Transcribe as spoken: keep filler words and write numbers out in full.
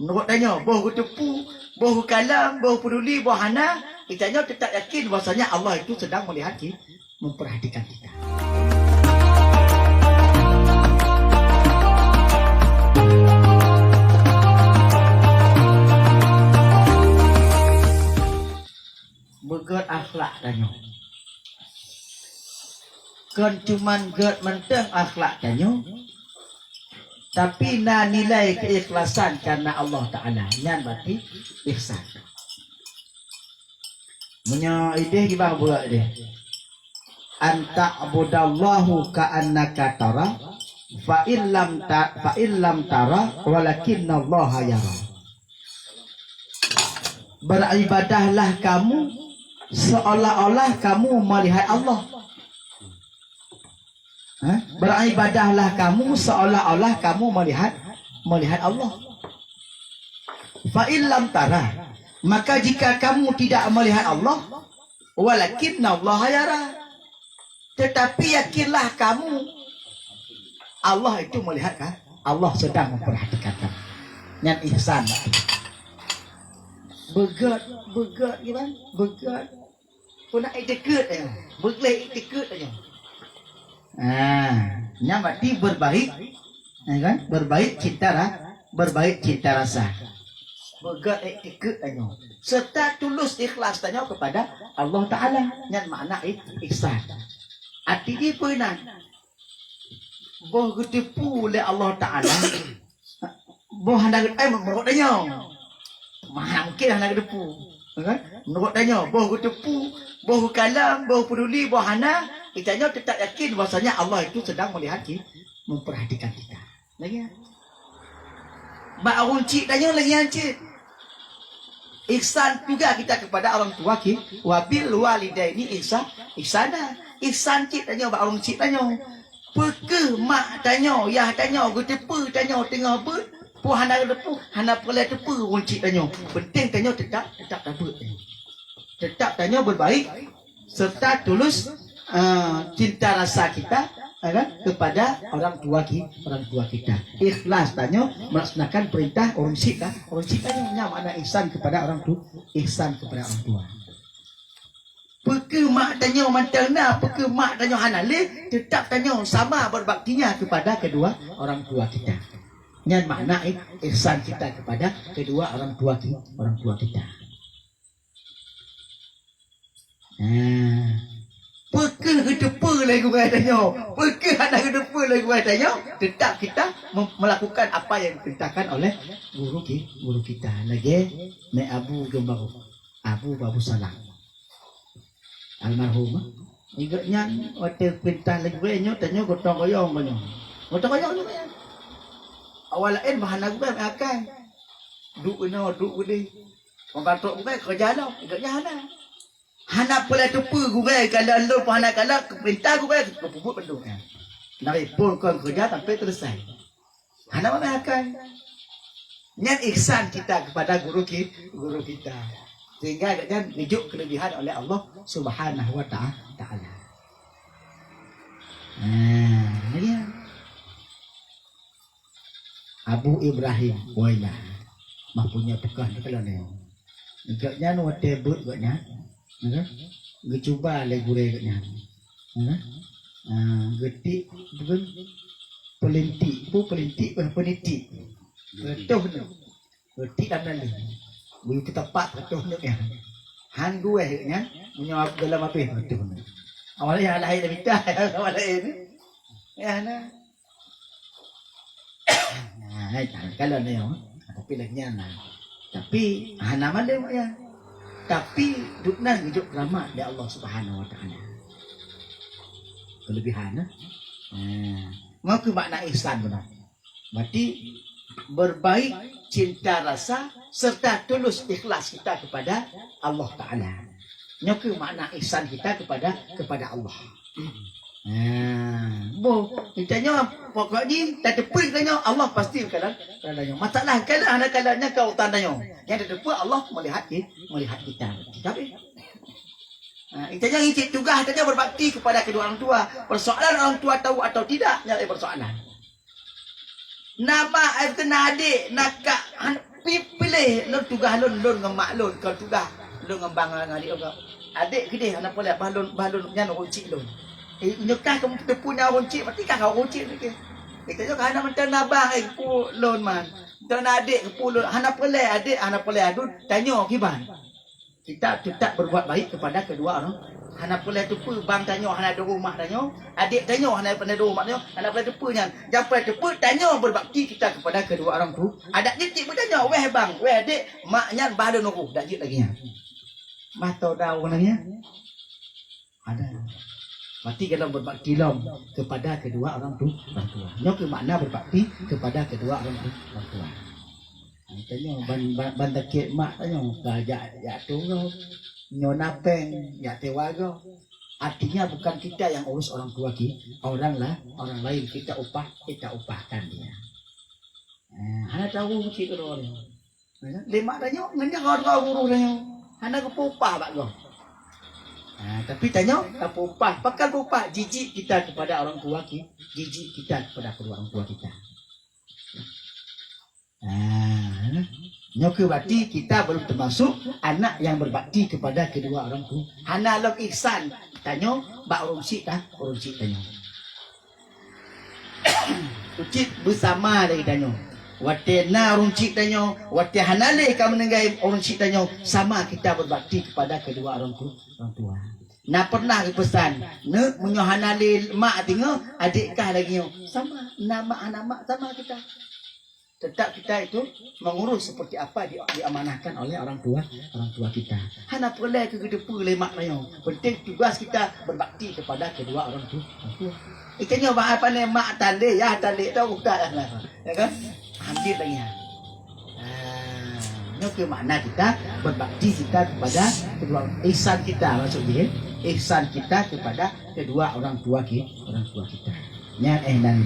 Meunurot tanyoe, boh geuteupeue, boh geukalon, boh peuduli, boh hana, tanyoe teutap yakin bahwasanya Allah itu sedang melihat ki-, memperhatikan kita. Beugét akhlak tanyoe. Kon cuman gét mantong akhlak tanyoe, tapi na nilai keikhlasan karena Allah Taala. Nyan berarti ihsan. Meunyoe ideh gibang burak deh. An ta'budallaha ka'annaka tara, fa in lam ta-, fa in lam tara, walakinnallaha yara. Beribadahlah kamu seolah-olah kamu melihat Allah. Ha? Beribadahlah kamu seolah-olah kamu melihat, melihat Allah. Fa in lam tara, maka jika kamu tidak melihat Allah, walakinnallaha yara. Tetapi yakinlah kamu, Allah itu melihat, kan? Allah sedang memperhatikan kamu. Nyan ihsan. Beugét, beugét, gimana? Beugét. Puna iktikad tanyoe. Beugleh iktikad tanyoe. Ah, nyan berarti berbaik, ya kan? Berbaik cinta ra-, berbaik cinta rasa. Beugét iktikad tanyoe. Serta tulus ikhlas tanyoe kepada Allah Taala. Nyan makna ih-, ihsan. Arti jih peue nan? Boh geuteupeue lé Allah Taala. Boh hana geut-, eh, meunurot tanyoe. Mana mungkin hana geuteupeue. Ya kan? Meunurot tanyoe, boh geuteupeue, boh geukalon, boh peuduli, boh hana, tanyoe teutap yakin bahwasanya Allah itu sedang melihat ki-, memperhatikan kita. Lagi ya? Bak ureueng chik tanyoe lagi nyan cit. Ihsan juga kita kepada orang tua ki-, wabil walidaini ihsa-, ihsana. Ihsan cit tanyoe bak ureueng chik tanyoe. Peu kheueh mak tanyoe, yah tanyoe, geuteupeue tanyoe teungoh beuet, peu hana geuteupeue, hana peureulée teupeue ureueng chik tanyoe. Penting tanyoe teutap, teutap tabeuet tanyoe. Teutap tanyoe berbaik serta tulus, eh, cinta rasa kita, ya kan, kepada orang tua ki-, orang tua kita. Ikhlas tanyoe melaksanakan perintah ureueng chik ka, ureueng chik tanyoe. Nyan makna ihsan kepada orang tu-, ihsan kepada orang tua. Peu kheueh mak tanyoe mantong na, peu kheueh mak tanyoe hana lé, teutap tanyoe sama berbaktinya kepada kedua orang tua kita. Nyan makna ih-, ihsan kita kepada kedua orang tua ki-, orang tua kita. Nah, peu kheueh geuteupeue lé gurée tanyoe, peu kheueh hana geuteupeue lé gurée tanyoe, teutap kita mem-, melakukan apa yang diperintahkan oleh guru ki-, guru kita. Lagée Mek Abu Jombaru, Abu Babu Salam. Almarhum, eh. Gobnyan watée peurintah lé gurée nyoe, tanyoe gotong royong nyoe. Gotong royong nyoe, ya. Awak laén bah hana gurée meuakai. Duek inoe, duek udeh. Meugantok gurée keureuja lom, gobnyan hana. Hana peureulée teupeue gurée, kalon lôn pun hana kalon, keupeurintah gurée, geupeubuet bandum nyan. Dari phon kon keureuja sampai selesai. Hana meuakai. Nyan ihsan kita kepada guru ki-, guru kita. Sehingga gobnyan geujok kelebihan oleh Allah Subhanahu wa ta'a-, taala. Nah, ini dia. Abu Ibrahim Wailah. Bah punya pekah ni kalau ni. Gobnyan watée beuet gobnyan. Nah, geucuba lé gurée geuh nyan. Nah, ah, geutik, bukan, peulintik, pu peulintik, bah peulintik. Reutoh neuk. Reutik lam lalu. Bui peutepat reutoh neuk nyan. Han gurée geuh nyan, meunyoe dalam habéh reutoh neuk. Awak laén lahé lam mita, awak laén. Ya, nah. Nah, hai, tak kalau ni, oh. Tapi lagi nyan lah. Tapi hana mandum ya. Tapi duknan geujok rahmat dari Allah Subhanahu wa taala. Kelebihan, eh. Nah, maka makna ihsan benar. Berarti berbaik cinta rasa serta tulus ikhlas kita kepada Allah Taala. Nyoe keuh makna ihsan kita kepada, kepada Allah. Ha, boh, kita nyoe pokok jih tateupeue kita nyoe Allah pasti kalon, kalon nyoe. Masalah kalon hana kalon nyan ka urusan tanyoe. Nyang tateupeue Allah melihat ki-, melihat kita. Tapi, ha, kita nyoe cit tugaih kita nyoe berbakti kepada kedua orang tua. Persoalan orang tua tahu atau tidak, nyan lain persoalan. Nama ai kena adik, nak kak, han-, pi Eh, lôn tugaih lôn, lôn ngon mak lôn, kon tugaih lôn ngon bang ngon adik lôn. Adik keudeh hana peureulèe, bah lôn, bah lôn nyan ureueng chik lôn. Eh, nyoe kah kamoe teupeue nyan ureueng chik, berarti kah ureueng chik nyan keuh. Geutanyoe ka hana mantong na bang, eh, keupeue lôn man. Mantong na adik, keupeue lôn. Hana peureulèe adik, hana peureulèe aduen, tanyoe kiban. Kita tetap berbuat baik kepada kedua orang. Hana peureulèe teupeue bang tanyoe hana deuh mak tanyoe, adik tanyoe hana peureulèe deuh mak tanyoe, hana peureulèe teupeue nyan. Nyang peureulèe teupeue tanyoe berbakti kita kepada kedua orang tu. Adak jih cit beutanyoe, "Weh bang, weh adik, mak nyan bah lôn ureueng," dak jeuet lagèe nyan. Bah tô daun lagèe nyan. Ada. Berarti golom berbakti lom kepada kedua orang tu, orang tua. Nyoe keuh makna berbakti kepada kedua orang tu, orang tua. Ha, tanyoe ban, ban, ban sakét mak tanyoe ka jak, jak tunggu. Nyoe na péng, jak tewa gob. Artinya bukan kita yang urus orang tua ki, orang lah, orang lain kita upah, kita upahkan dia. Ha, hana tahu cit keudroe. Lé mak tanyoe ngon nyan urus tanyoe. Hana geupeu upah bak gob. Ha, tapi tanyoe ka peu upah, pakon peu upah, jijik kita kepada orang tua ki, jijik kita kepada kedua orang tua kita. Ah, nyoe keuh berarti kita belum termasuk anak yang berbakti kepada kedua orang tu. Hana lom ihsan tanyoe bak ureueng chik ka, ureueng chik tanyoe. Cit beusama lagèe tanyoe. Watèe na ureueng chik tanyoe, watèe hana lé ka meuninggai ureueng chik tanyoe, sama kita berbakti kepada kedua orang tu, orang tua. Na pernah geupeusan, "Neuk, meunyoe hana lé mak teungoh, adik kah lagèe nyoe." Sama, na mak hana mak, sama kita. Tetap kita itu mengurus seperti apa di, diamanahkan oleh orang tua, orang tua kita. Hana peureulèe keu geuteupeue lé mak tanyoe. Penting tugas kita berbakti kepada kedua orang tu, orang tua. Itanyoe bak apa ni mak tandé, ya tandé tu bukan. Ya kan? Hampir lagi ya. Ah, nyoe keuh makna kita berbakti kita kepada kedua, ihsan kita maksud dia, ihsan kita kepada kedua orang tua ki-, orang tua kita. Nyan eh nan